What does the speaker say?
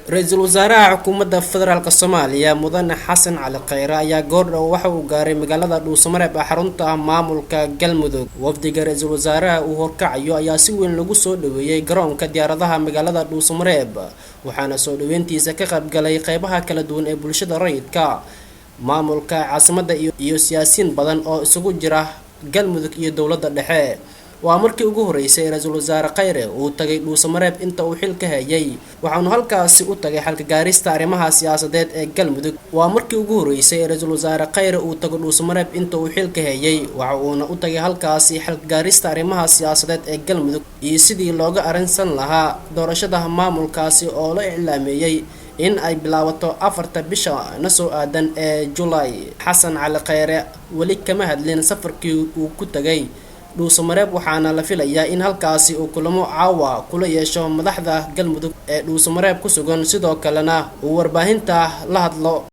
Ra-iisul wasaaraha xukuumadda federaalk Soomaaliya, Mudane Xasan Cali Kheyre, ayaa goordhow waxa uu gaaray magaalada Dhuusamareeb ee xarunta maamulka Galmudug. Wafdiga ra-iisul wasaaraha uu horkacayo ayaa si weyn lagu soo dhaweeyey garoonka diyaaradaha magaalada Dhuusamareeb, waxaana soo dhaweyntiisa ka qaybgalay qeybaha kala duwan ee bulshada rayidka, maamulka caasimadda iyo siyaasiyiin badan oo isugu jira Galmudug iyo dowladda dhexe. Waa markii ugu horeysay ra-iisul wasaare Kheyre uu tagay Dhuusamareeb inta uu xil ka hayay, waxaanu halkaasi u tagay xalka gaarista arrimaha siyaasadeed ee Galmudug. Waa markii ugu horeysay ra-iisul wasaare Kheyre uu tago Dhuusamareeb inta uu xil ka hayay, waxa uuna u tagay halkaasi xalka gaarista arrimaha siyaasadeed ee Galmudug iyo sidii looga arrinsan lahaa doorashada maamulkaasi oo la iclaameeyey in ay bilaabato 4ta bisha na soo aadan ee Julay. Xasan Cali Kheyre weli kama hadlin safarkii uu ku tagay Dhuusamareeb, waxaana la filayaa in halkaasi uu kulamo caawa kula yeesho madaxda Galmudug ee Dhuusamareeb ku sugan, sidoo kalena uu warbaahinta la hadlo.